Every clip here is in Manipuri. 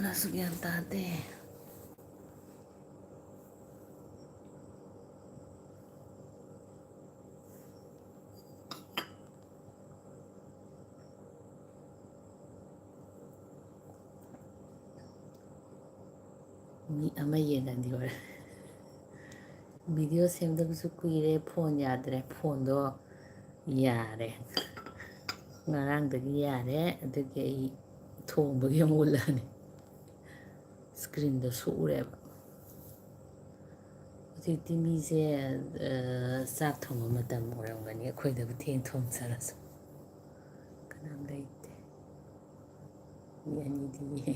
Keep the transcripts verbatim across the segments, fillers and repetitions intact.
ꯅꯁꯨ ꯒ꯭ꯌꯥꯟ ꯇꯥꯗꯦ꯫ ꯃꯤ ꯑꯃ ꯌꯦꯡꯉꯗꯤ ꯍꯣꯔꯦꯟ꯫ ꯚꯤꯗꯤꯑꯣ ꯁꯦꯝꯗꯕꯁꯨ ꯀꯨꯏꯔꯦ, ꯐꯣꯟ ꯌꯥꯗ꯭ꯔꯦ꯫ ꯐꯣꯟꯗꯣ ꯌꯥꯔꯦ, ꯉꯔꯥꯡꯗꯒꯤ ꯌꯥꯔꯦ꯫ ꯑꯗꯨꯒꯤ ꯑꯩ ꯊꯣꯡꯕꯒꯤ ꯑꯃꯨꯛ ꯎꯠꯂꯛꯑꯅꯤ꯫ ꯁ꯭ꯀ꯭ꯔꯤꯟꯗꯣ ꯁꯣꯛꯎꯔꯦꯕ꯫ ꯍꯧꯖꯤꯛꯇꯤ ꯃꯤꯁꯦ, ꯑ, ꯆꯥꯛ ꯊꯣꯡꯕ ꯃꯇꯝ ꯑꯣꯏꯔꯝꯒꯅꯤ, ꯑꯩꯈꯣꯏꯗꯕꯨ ꯊꯦꯡ ꯊꯣꯡꯖꯔꯁꯨ꯫ ꯀꯅꯥꯝ ꯂꯩꯇꯦ꯫ ꯃꯤ ꯑꯅꯤꯗꯤ ꯌꯦꯡꯉꯤ꯫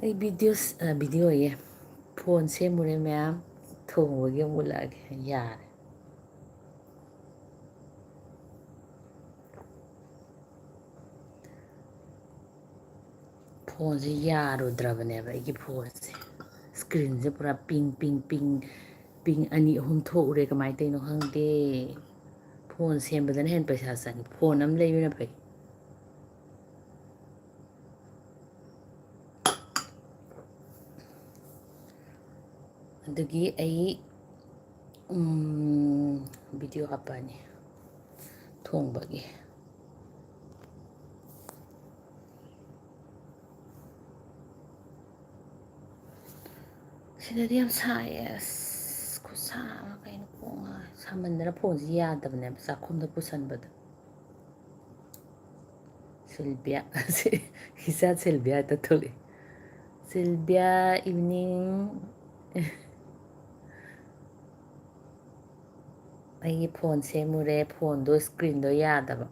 ꯑꯩ ꯚꯤꯗꯤꯑꯣ, ꯑ, ꯚꯤꯗꯤꯑꯣ ꯑꯌꯦ, ꯐꯣꯟ ꯁꯦꯝꯃꯨꯔꯦ ꯃꯌꯥꯝ, ꯊꯣꯡꯕꯒꯤ ꯑꯃꯨꯛ ꯎꯠꯂꯛꯑꯒꯦ꯫ ꯌꯥꯔꯦ꯫ ꯐꯣꯟꯁꯦ ꯌꯥꯔꯨꯗ꯭ꯔꯕꯅꯦꯕ ꯑꯩꯒꯤ ꯐꯣꯟꯁꯦ꯫ ꯁ꯭ꯀ꯭ꯔꯤꯟꯁꯦ ꯄꯨꯔꯥ ꯄꯤꯡ, ꯄꯤꯡ, ꯄꯤꯡ, ꯄꯤꯡ ꯑꯅꯤ ꯑꯍꯨꯝ ꯊꯣꯛꯎꯔꯦ꯫ ꯀꯃꯥꯏꯅ ꯇꯧꯔꯤꯅꯣ ꯈꯪꯗꯦ꯫ ꯐꯣꯟ ꯁꯦꯝꯕꯗꯅ ꯍꯦꯟꯅ ꯄꯩꯁꯥ ꯆꯪꯉꯤ꯫ ꯐꯣꯟ ꯑꯃ ꯂꯩꯕꯅ ꯐꯩ꯫ ꯑꯗꯨꯒꯤ ꯑꯩ, ꯎꯝ, ꯚꯤꯗꯤꯑꯣ ꯍꯥꯞꯄꯛꯑꯅꯤ ꯊꯣꯡꯕꯒꯤ꯫ ꯁꯤꯗꯗꯤ ꯌꯥꯝ ꯁꯥꯏꯌꯦ꯫ ꯑꯁ, ꯈꯨꯠꯁꯥ ꯑꯃ ꯀꯩꯅꯣ, ꯀꯣꯛ ꯉꯥꯎꯋꯦ꯫ ꯁꯥꯃꯟꯗꯅ ꯐꯣꯟꯁꯤ ꯌꯥꯗꯕꯅꯦꯕ, ꯆꯥꯛꯈꯨꯝꯗ ꯄꯨꯁꯟꯕꯗ꯫ ꯁꯤꯜꯕꯤꯌꯥ, ꯏꯆꯥ ꯁꯤꯜꯕꯤꯌꯥ ꯍꯦꯛꯇ ꯊꯣꯛꯂꯛꯑꯦ꯫ ꯁꯤꯜꯕꯤꯌꯥ, evening꯫ ꯑꯩꯒꯤ ꯐꯣꯟ ꯁꯦꯝꯃꯨꯔꯦ, ꯐꯣꯟꯗꯣ ꯁ꯭ꯀ꯭ꯔꯤꯟꯗꯣ ꯌꯥꯗꯕ꯫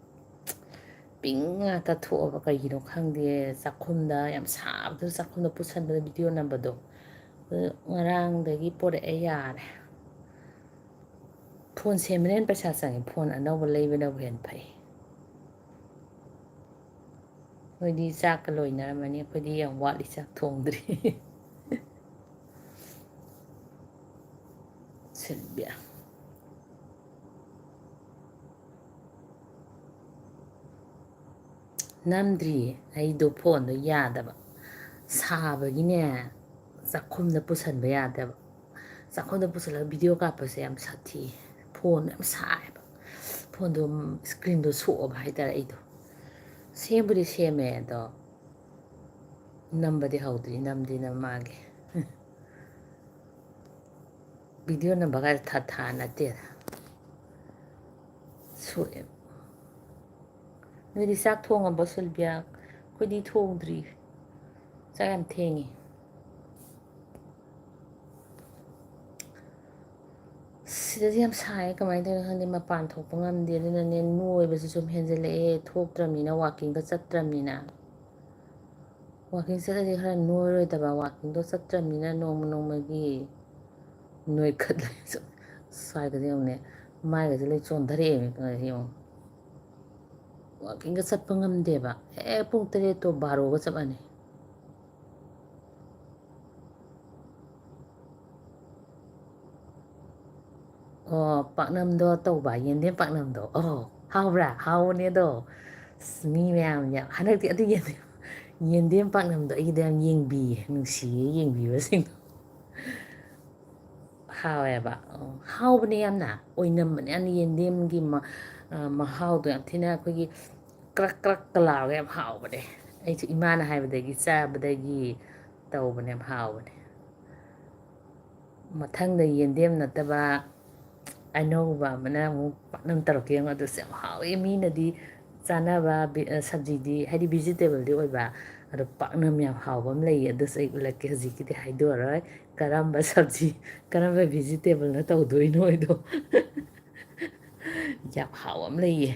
ꯄꯤꯡ ꯉꯥꯛꯇ ꯊꯣꯛꯑꯕ ꯀꯩꯒꯤꯅꯣ ꯈꯪꯗꯦ꯫ ꯆꯥꯛꯈꯨꯝꯗ ꯌꯥꯝ ꯁꯥꯕꯗꯨꯗ ꯆꯥꯛꯈꯨꯝꯗ ꯄꯨꯁꯟꯕꯗ ꯚꯤꯗꯤꯑꯣ ꯅꯝꯕꯗꯣ꯫ ꯑꯗꯨ ꯉꯔꯥꯡꯗꯒꯤ ꯄꯣꯔꯛꯑꯦ, ꯌꯥꯔꯦ꯫ ꯐꯣꯟ ꯁꯦꯝꯕꯅ ꯍꯦꯟꯅ ꯄꯩꯁꯥ ꯆꯪꯉꯤ, ꯐꯣꯟ ꯑꯅꯧꯕ ꯂꯩꯕꯅꯕꯨ ꯍꯦꯟꯅ ꯐꯩ꯫ ꯅꯣꯏꯗꯤ ꯆꯥꯛꯀ ꯂꯣꯏꯅꯔꯝꯃꯅꯤ, ꯑꯩꯈꯣꯏꯗꯤ ꯌꯥꯝ ꯋꯥꯠꯂꯤ, ꯆꯥꯛ ꯊꯣꯡꯗ꯭ꯔꯤ꯫ ꯁꯤꯜꯕꯤꯌꯥ꯫ ꯅꯝꯗ꯭ꯔꯤꯌꯦ, ꯑꯩꯗꯣ ꯐꯣꯟꯗꯣ ꯌꯥꯗꯕ꯫ ꯁꯥꯕꯒꯤꯅꯦ, ꯆꯥꯛꯈꯨꯝꯗ ꯄꯨꯁꯟꯕ ꯌꯥꯗꯕ꯫ ꯆꯥꯛꯈꯨꯝꯗ ꯄꯨꯁꯜꯂꯒ ꯚꯤꯗꯤꯑꯣ ꯀꯥꯞꯄꯁꯦ ꯌꯥꯝ ꯁꯥꯊꯤ꯫ ꯐꯣꯟꯗꯣ ꯌꯥꯝ ꯁꯥꯏꯌꯦꯕ꯫ ꯐꯣꯟꯗꯣ, ꯎꯝ, ꯁ꯭ꯀ꯭ꯔꯤꯟꯗꯣ ꯁꯣꯛꯑꯕ ꯍꯥꯏꯇꯥꯔꯦ ꯑꯩꯗꯣ꯫ ꯁꯦꯝꯕꯨꯗꯤ ꯁꯦꯝꯃꯦ, ꯑꯗꯣ ꯅꯝꯕꯗꯤ ꯍꯧꯗ꯭ꯔꯤ, ꯅꯝꯗꯤ ꯅꯝꯃꯛꯑꯒꯦ꯫ ꯚꯤꯗꯤꯑꯣ ꯅꯝꯕ ꯀꯥꯏꯗ ꯊꯥ ꯊꯥ ꯅꯠꯇꯦꯗ꯫ ꯁꯣꯛꯑꯦ꯫ ꯅꯣꯏꯗꯤ ꯆꯥꯛ ꯊꯣꯡꯉꯕꯣ, ꯁꯤꯜꯚꯤꯌꯥ? ꯑꯩꯈꯣꯏꯗꯤ ꯊꯣꯡꯗ꯭ꯔꯤ꯫ ꯆꯥꯛ ꯌꯥꯝ ꯊꯦꯡꯉꯤ꯫ ꯁꯤꯗꯗꯤ ꯌꯥꯝ ꯁꯥꯏꯌꯦ, ꯀꯃꯥꯏꯅ ꯇꯧꯔꯤꯅꯣ ꯈꯪꯗꯦ, ꯃꯄꯥꯟ ꯊꯣꯛꯄ ꯉꯝꯗꯦ꯫ ꯑꯗꯨꯅꯅꯦ, ꯅꯣꯏꯕꯁꯨ ꯁꯨꯝ ꯍꯦꯟꯖꯜꯂꯛꯑꯦ, ꯊꯣꯛꯇ꯭ꯔꯕꯅꯤꯅ, ꯋꯥꯀꯤꯡꯒ ꯆꯠꯇ꯭ꯔꯕꯅꯤꯅ꯫ ꯋꯥꯀꯤꯡ ꯆꯠꯂꯗꯤ ꯈꯔ ꯅꯣꯏꯔꯣꯏꯗꯕ, ꯋꯥꯀꯤꯡꯗꯣ ꯆꯠꯇ꯭ꯔꯕꯅꯤꯅ ꯅꯣꯡꯃ ꯅꯣꯡꯃꯒꯤ ꯅꯣꯏꯈꯠꯂꯦ꯫ ꯁ꯭ꯋꯥꯏꯗꯗꯤ ꯌꯦꯡꯉꯨꯅꯦ, ꯃꯥꯏꯒꯁꯦ ꯂꯣꯏ ꯆꯣꯟꯊꯔꯛꯑꯦ, ꯌꯦꯡꯉꯨ꯫ ꯋꯥꯀꯤꯡꯒ ꯆꯠꯄ ꯉꯝꯗꯦꯕ꯫ ꯍꯦꯛ ꯄꯨꯡ ꯇꯔꯦꯠꯇꯣ ꯕꯥꯔꯣꯒ ꯆꯞ ꯃꯥꯟꯅꯩ꯫ ꯑꯣ, ꯄꯥꯛꯅꯝꯗꯣ ꯇꯧꯕ, ꯌꯦꯟꯗꯦꯝ ꯄꯥꯛꯅꯝꯗꯣ꯫ ꯑꯣ, ꯍꯥꯎꯕ꯭ꯔꯥ? ꯍꯥꯎꯕꯅꯦ ꯑꯗꯣ꯫ ꯑꯁ, ꯃꯤ ꯃꯌꯥꯝ ꯌꯥꯝ, ꯍꯟꯗꯛꯇꯤ ꯑꯗꯨ ꯌꯦꯟꯗꯦꯝ, ꯌꯦꯟꯗꯦꯝ ꯄꯥꯛꯅꯝꯗꯣ ꯑꯩꯒꯤꯗ ꯌꯥꯝ ꯌꯦꯡꯕꯤꯌꯦ, ꯅꯨꯡꯁꯤꯌꯦ ꯌꯦꯡꯕꯤꯕꯁꯤꯡꯗꯣ꯫ ꯍꯥꯎꯋꯦꯕ꯫ ꯑꯣ, ꯍꯥꯎꯕꯅꯦ ꯌꯥꯝꯅ꯫ ꯑꯣꯏꯅꯝꯕꯅꯦ ꯌꯥꯝꯅ ꯌꯦꯟꯗꯦꯝꯒꯤ ꯃ-, ꯑ, ꯃꯍꯥꯎꯗꯣ ꯌꯥꯝ ꯊꯤꯅ ꯑꯩꯈꯣꯏꯒꯤ ꯀ꯭ꯔꯛ ꯀ꯭ꯔꯛꯀ ꯂꯥꯎꯔꯒ ꯌꯥꯝ ꯍꯥꯎꯕꯅꯦ꯫ ꯑꯩꯁꯨ ꯏꯃꯥꯅ ꯍꯥꯏꯕꯗꯒꯤ ꯆꯥꯕꯗꯒꯤ ꯇꯧꯕꯅꯦ, ꯌꯥꯝ ꯍꯥꯎꯕꯅꯦ꯫ ꯃꯊꯪꯗ ꯌꯦꯟꯗꯦꯝ ꯅꯠꯇꯕ ꯑꯅꯧꯕ ꯑꯃꯅ ꯑꯃꯨꯛ ꯄꯥꯛꯅꯝ ꯇꯧꯔꯛꯀꯦ ꯌꯦꯡꯉꯣ꯫ ꯑꯗꯨꯁꯨ ꯌꯥꯝ ꯍꯥꯎꯋꯦ꯫ ꯃꯤꯅꯗꯤ ꯆꯥꯅꯕ ꯕꯤ-, ꯑ, ꯁꯕꯖꯤꯗꯤ, ꯍꯥꯏꯗꯤ ꯚꯤꯖꯤꯇꯦꯕꯜꯗꯤ ꯑꯣꯏꯕ, ꯑꯗꯣ ꯄꯥꯛꯅꯝ ꯌꯥꯝ ꯍꯥꯎꯕ ꯑꯃ ꯂꯩꯌꯦ꯫ ꯑꯗꯨꯁꯨ ꯑꯩ ꯎꯠꯂꯛꯀꯦ, ꯍꯧꯖꯤꯛꯀꯤꯗꯤ ꯍꯥꯏꯗꯣꯛꯑꯔꯣꯏ꯫ ꯀꯔꯝꯕ ꯁꯕꯖꯤ, ꯀꯔꯝꯕ ꯚꯤꯖꯤꯇꯦꯕꯜꯅ ꯇꯧꯗꯣꯏꯅꯣ ꯍꯥꯏꯗꯣ꯫ ꯌꯥꯝ ꯍꯥꯎꯕ ꯑꯃ ꯂꯩꯌꯦ꯫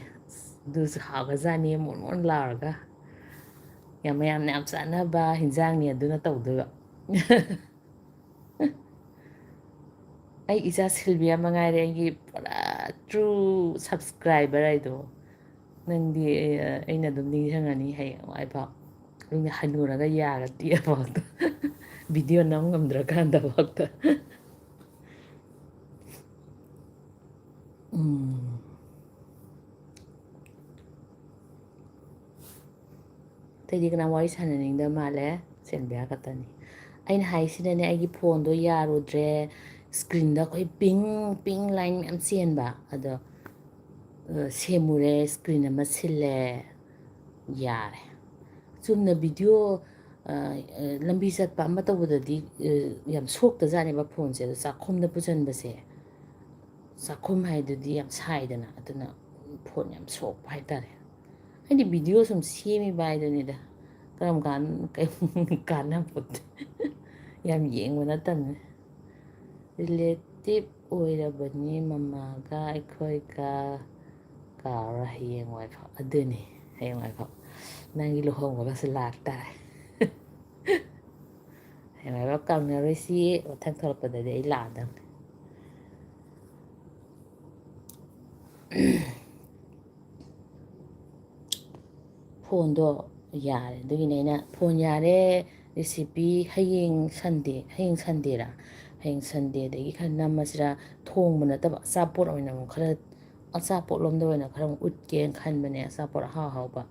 ꯑꯗꯨꯁꯨ ꯍꯥꯎꯈ꯭ꯔꯖꯥꯠꯅꯤ, ꯃꯣꯟ ꯃꯣꯟ ꯂꯥꯎꯔꯒ꯫ ꯌꯥꯝ, ꯃꯌꯥꯝꯅ ꯌꯥꯝ ꯆꯥꯅꯕ ꯍꯤꯟꯖꯥꯡꯅꯤ ꯑꯗꯨꯅ ꯇꯧꯗꯣꯏꯕ꯫ ꯑꯩ ꯏꯆꯥ ꯁꯤꯜꯚꯤꯌꯥ ꯃꯉꯥꯏꯔꯦ ꯑꯩꯒꯤ ꯄꯨꯔꯥ true subscriber ꯍꯥꯏꯗꯣ꯫ ꯅꯪꯗꯤ, ꯑ, ꯑꯩꯅ ꯑꯗꯨꯝ ꯅꯤꯡꯁꯤꯡꯉꯅꯤ ꯍꯌꯦꯡꯋꯥꯏꯐꯥꯎ꯫ ꯑꯩꯅ ꯍꯅꯨꯔꯒ ꯌꯥꯒ ꯇꯦꯛꯑꯐꯥꯎꯗ, ꯚꯤꯗꯤꯑꯣ ꯅꯝ ꯉꯝꯗ꯭ꯔꯀꯥꯟꯗꯐꯥꯎꯗ꯫ ꯎꯝ꯫ ꯑꯇꯩꯗꯤ ꯀꯅꯥ ꯋꯥꯔꯤ ꯁꯥꯟꯅꯅꯤꯡꯗꯕ ꯃꯥꯜꯂꯦ꯫ ꯁꯦꯟꯕꯤꯌꯥ ꯈꯛꯇꯅꯤ꯫ ꯑꯩꯅ ꯍꯥꯏꯁꯤꯅꯅꯦ, ꯑꯩꯒꯤ ꯐꯣꯟꯗꯣ ꯌꯥꯔꯨꯗ꯭ꯔꯦ, ꯁ꯭ꯀ꯭ꯔꯤꯟꯗ ꯑꯩꯈꯣꯏ ꯄꯤꯡ ꯄꯤꯡ ꯂꯥꯏꯟ ꯃꯌꯥꯝ ꯆꯦꯟꯕ, ꯑꯗꯣ ꯑ, ꯁꯦꯝꯃꯨꯔꯦ, ꯁ꯭ꯀ꯭ꯔꯤꯟ ꯑꯃ ꯁꯤꯜꯂꯦ, ꯌꯥꯔꯦ꯫ ꯆꯨꯝꯅ ꯚꯤꯗꯤꯑꯣ, ꯑ, ꯑ, ꯂꯝꯕꯤ ꯆꯠꯄ ꯑꯃ ꯇꯧꯕꯗꯗꯤ, ꯑ, ꯌꯥꯝ ꯁꯣꯛꯇꯖꯥꯠꯅꯦꯕ ꯐꯣꯟꯁꯦ, ꯑꯗꯣ ꯆꯥꯛꯈꯨꯝꯗ ꯄꯨꯁꯟꯕꯁꯦ, ꯆꯥꯛꯈꯨꯝ ꯍꯥꯏꯗꯨꯗꯤ ꯌꯥꯝ ꯁꯥꯏꯗꯅ, ꯑꯗꯨꯅ ꯐꯣꯟ ꯌꯥꯝ ꯁꯣꯛꯄ ꯍꯥꯏꯇꯥꯔꯦ꯫ ꯑꯩꯗꯤ ꯚꯤꯗꯤꯑꯣ ꯁꯨꯝ ꯁꯦꯝꯃꯤꯕ ꯍꯥꯏꯗꯨꯅꯤꯗ꯫ ꯀꯔꯝ ꯀꯥꯟ-, ꯀꯩ-, ꯀꯥꯟꯅꯕ ꯌꯥꯝ ꯌꯦꯡꯕ ꯅꯠꯇꯕꯅꯦ꯫ ꯔꯤꯂꯦꯇꯤꯞ ꯑꯣꯏꯔꯕꯅꯤ ꯃꯃꯥꯒ ꯑꯩꯈꯣꯏꯒ꯫ ꯀꯥꯎꯔꯣꯏ ꯍꯌꯦꯡꯋꯥꯏꯐꯥꯎ꯫ ꯑꯗꯨꯅꯤ, ꯍꯌꯦꯡꯋꯥꯏꯐꯥꯎ ꯅꯪꯒꯤ ꯂꯨꯍꯣꯡꯕꯒꯁꯨ ꯂꯥꯛꯇꯥꯔꯦ꯫ ꯍꯌꯦꯡꯋꯥꯏꯐꯥꯎ ꯀꯥꯎꯅꯔꯣꯏꯁꯤ, ꯃꯊꯪ ꯊꯣꯛꯂꯛꯄꯗꯗꯤ ꯑꯩ ꯂꯥꯛꯑꯗꯝꯅꯤ꯫ ꯐꯣꯟꯗꯣ ꯌꯥꯔꯦ꯫ ꯑꯗꯨꯒꯤꯅꯦ ꯑꯩꯅ, "ꯐꯣꯟ ꯌꯥꯔꯦ, ꯔꯦꯁꯤꯄꯤ ꯍꯌꯦꯡ ꯁꯟꯗꯦ, ꯍꯌꯦꯡ ꯁꯟꯗꯦꯔꯥ? ꯍꯌꯦꯡ ꯁꯟꯗꯦꯗꯒꯤ ꯈꯔ ꯅꯝꯃꯁꯤꯔꯥ?" ꯊꯣꯡꯕ ꯅꯠꯇꯕ, ꯑꯆꯥꯄꯣꯠ ꯑꯣꯏꯅ ꯑꯃꯨꯛ ꯈꯔ, ꯑꯆꯥꯄꯣꯠꯂꯣꯝꯗ ꯑꯣꯏꯅ ꯈꯔ ꯑꯃꯨꯛ ꯎꯠꯀꯦꯅ ꯈꯟꯕꯅꯦ, ꯑꯆꯥꯄꯣꯠ ꯑꯍꯥꯎ ꯑꯍꯥꯎꯕ꯫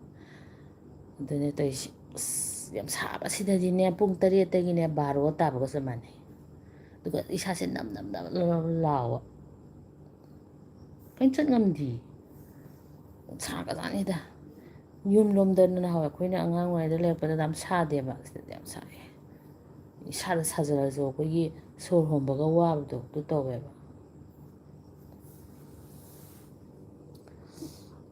ꯑꯗꯨꯅꯦ ꯇꯧꯔꯤꯁꯤ꯫ ꯑꯁ, ꯌꯥꯝ ꯁꯥꯕꯁꯤꯗꯗꯤꯅꯦ, ꯄꯨꯡ ꯇꯔꯦꯠꯇꯒꯤꯅꯦ ꯕꯥꯔꯣ ꯇꯥꯕꯒ ꯆꯞ ꯃꯥꯟꯅꯩ꯫ ꯑꯗꯨꯒ ꯏꯁꯥꯁꯦ ꯅꯝ ꯅꯝ ꯅꯝ ꯅꯝ ꯂꯥꯎꯕ꯫ ꯀꯩꯝ ꯆꯠ ꯉꯝꯗꯦ꯫ ꯁꯥꯒ꯭ꯔꯖꯥꯠꯅꯤꯗ꯫ ꯌꯨꯝꯂꯣꯝꯗ ꯅꯍꯥꯟꯋꯥꯏ ꯑꯩꯈꯣꯏꯅ ꯑꯉꯥꯡ ꯑꯣꯏꯔꯤꯉꯩꯗ ꯂꯩꯔꯛꯄꯗ ꯌꯥꯝ ꯁꯥꯗꯦꯕ, ꯁꯤꯗꯗꯤ ꯌꯥꯝ ꯁꯥꯏ꯫ ꯏꯁꯥꯗ ꯁꯥꯖꯔꯁꯨ ꯑꯩꯈꯣꯏꯒꯤ ꯁꯣꯔ ꯍꯣꯟꯕꯒ ꯋꯥꯕꯗꯣ ꯑꯗꯨ ꯇꯧꯋꯦꯕ꯫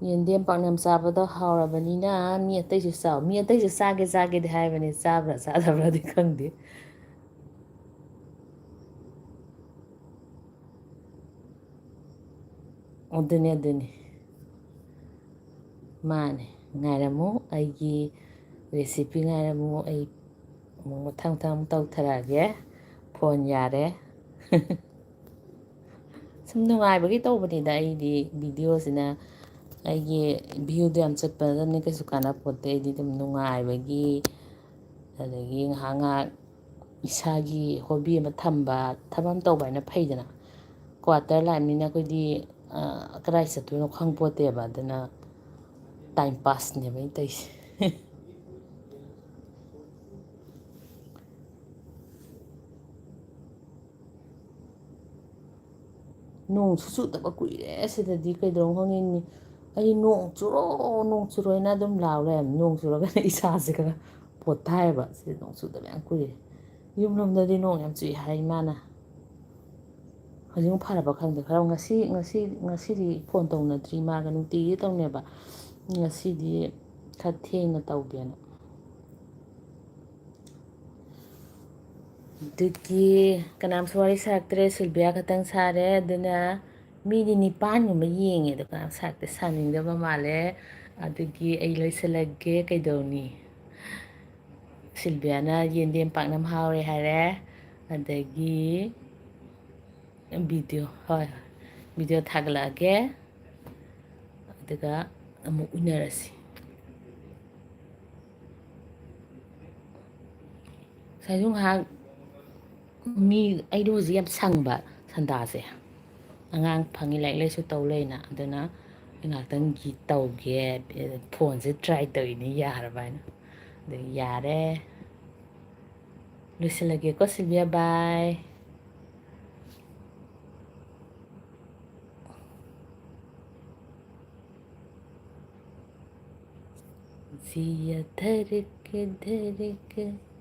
ꯌꯦꯟꯗꯦꯝ ꯄꯥꯛꯅꯝ ꯆꯥꯕꯗꯣ ꯍꯥꯎꯔꯕꯅꯤꯅ ꯃꯤ ꯑꯇꯩꯁꯨ ꯆꯥꯎ꯫ ꯃꯤ ꯑꯇꯩꯁꯨ ꯆꯥꯒꯦ ꯆꯥꯒꯦꯗꯤ ꯍꯥꯏꯕꯅꯤ, ꯆꯥꯕ꯭ꯔꯥ ꯆꯥꯗꯕ꯭ꯔꯥꯗꯤ ꯈꯪꯗꯦ꯫ ꯑꯗꯨꯅꯤ, ꯑꯗꯨꯅꯤ꯫ ꯃꯥꯅꯦ꯫ ꯉꯥꯏꯔꯝꯃꯨ, ꯑꯩꯒꯤ ꯔꯦꯁꯤꯄꯤ ꯉꯥꯏꯔꯝꯃꯨ꯫ ꯑꯩ ꯑꯃꯨꯛ ꯃꯊꯪ ꯃꯊꯪ ꯑꯃꯨꯛ ꯇꯧꯊꯔꯛꯑꯒꯦ꯫ ꯐꯣꯟ ꯌꯥꯔꯦ꯫ ꯁꯨꯝ ꯅꯨꯡꯉꯥꯏꯕꯒꯤ ꯇꯧꯕꯅꯤꯗ꯫ ꯑꯩꯗꯤ ꯚꯤꯗꯤꯑꯣꯁꯤꯅ ꯑꯩꯒꯤ ꯚ꯭ꯌꯨꯗꯣ ꯌꯥꯝ ꯆꯠꯄ ꯅꯠꯇꯕꯅꯤꯅ ꯀꯩꯁꯨ ꯀꯥꯟꯅꯄꯣꯠꯇꯦ꯫ ꯑꯩꯗꯤ ꯑꯗꯨꯝ ꯅꯨꯡꯉꯥꯏꯕꯒꯤ, ꯑꯗꯒꯤ ꯉꯥꯏꯍꯥꯛ ꯉꯥꯏꯍꯥꯛ ꯏꯁꯥꯒꯤ ꯍꯣꯕꯤ ꯑꯃ ꯊꯝꯕ, ꯊꯕꯛ ꯑꯃ ꯇꯧꯕ ꯍꯥꯏꯅ ꯐꯩꯗꯅ꯫ ꯀ꯭ꯋꯥꯇꯔ ꯂꯥꯏꯐꯅꯤꯅ ꯑꯩꯈꯣꯏꯗꯤ, ꯑ, ꯀꯗꯥꯏ ꯆꯠꯇꯣꯏꯅꯣ ꯈꯪꯄꯣꯠꯇꯦꯕ꯫ ꯑꯗꯨꯅ ꯇꯥꯏꯝ ꯄꯥꯁꯅꯦꯕ ꯑꯩꯅ ꯇꯧꯔꯤꯁꯦ꯫ ꯅꯣꯡꯁꯨ ꯆꯨꯗꯕ ꯀꯨꯏꯔꯦ ꯁꯤꯗꯗꯤ꯫ ꯀꯩꯗꯧꯔꯝꯅꯣ ꯈꯪꯗꯦ꯫ ꯑꯩ "ꯅꯣꯡ ꯆꯨꯔꯣ, ꯅꯣꯡ ꯆꯨꯔꯣ" ꯍꯥꯏꯅ ꯑꯗꯨꯝ ꯂꯥꯎ ꯂꯩꯔꯝꯃꯦ꯫ ꯅꯣꯡ ꯆꯨꯔꯒꯅ ꯏꯁꯥꯁꯦ ꯈꯔ ꯄꯣꯊꯥꯏꯌꯦꯕ꯫ ꯁꯤꯗ ꯅꯣꯡ ꯆꯨꯗꯕ ꯌꯥꯝ ꯀꯨꯏꯔꯦ꯫ ꯌꯨꯝꯂꯣꯝꯗꯗꯤ ꯅꯣꯡ ꯌꯥꯝ ꯆꯨꯏ ꯍꯥꯏ ꯏꯃꯥꯅ꯫ ꯍꯧꯖꯤꯛ ꯑꯃꯨꯛ ꯐꯔꯕ ꯈꯪꯗꯦ꯫ ꯈꯔ ꯉꯁꯤ, ꯉꯁꯤ, ꯉꯁꯤꯗꯤ ꯐꯣꯟ ꯇꯧꯅꯗ꯭ꯔꯤ ꯃꯥꯒ꯫ ꯅꯨꯡꯇꯤꯒꯤ ꯇꯧꯅꯩꯕ꯫ ꯉꯁꯤꯗꯤ ꯈꯔ ꯊꯦꯡꯅ ꯇꯧꯒꯦꯅ꯫ ꯑꯗꯨꯒꯤ ꯀꯅꯥꯝꯁꯨ ꯋꯥꯔꯤ ꯁꯥꯔꯛꯇ꯭ꯔꯦ, ꯁꯤꯜꯕꯤꯌꯥ ꯈꯛꯇꯪ ꯁꯥꯔꯦ꯫ ꯑꯗꯨꯅ ꯃꯤꯗꯤ ꯅꯤꯄꯥꯟꯒꯨꯝꯕ ꯌꯦꯡꯉꯦ, ꯑꯗꯣ ꯀꯅꯥꯝ ꯁꯥꯔꯛꯇꯦ, ꯁꯥꯅꯤꯡꯗꯕ ꯃꯥꯜꯂꯦ꯫ ꯑꯗꯨꯒꯤ ꯑꯩ ꯂꯣꯏꯁꯤꯜꯂꯒꯦ꯫ ꯀꯩꯗꯧꯅꯤ? ꯁꯤꯜꯕꯤꯌꯥꯅ ꯌꯦꯟꯗꯦꯝ ꯄꯥꯛꯅꯝ ꯍꯥꯎꯔꯦ ꯍꯥꯏꯔꯦ꯫ ꯑꯗꯒꯤ ꯚꯤꯗꯤꯑꯣ, ꯍꯣꯏ, ꯍꯣꯏ, ꯚꯤꯗꯤꯑꯣ ꯊꯥꯒꯠꯂꯛꯑꯒꯦ꯫ ꯑꯗꯨꯒ ꯑꯃꯨꯛ ꯎꯅꯔꯁꯤ꯫ ꯉꯁꯥꯏꯁꯨ ꯉꯥꯏꯍꯥꯛ ꯃꯤ, ꯑꯩꯗꯣ ꯍꯧꯖꯤꯛ ꯌꯥꯝ ꯁꯪꯕ ꯁꯟꯗꯥꯁꯦ꯫ ꯑꯉꯥꯡ ꯐꯪꯉꯤ, ꯂꯥꯏꯔꯤꯛ ꯂꯥꯏꯁꯨ ꯇꯧ ꯂꯩꯅ꯫ ꯑꯗꯨꯅ ꯑꯩ ꯉꯥꯏꯍꯥꯛꯇꯪꯒꯤ ꯇꯧꯒꯦ, ꯐꯣꯟꯁꯦ ꯇ꯭ꯔꯥꯏ ꯇꯧꯔꯤꯅꯤ, ꯌꯥꯔꯕ ꯍꯥꯏꯅ꯫ ꯑꯗꯨ ꯌꯥꯔꯦ꯫ ꯂꯣꯏꯁꯤꯜꯂꯒꯦꯀꯣ, ꯁꯤꯜꯚꯤꯌꯥ꯫ ꯕꯥꯏ꯫ जिया धड़के धड़के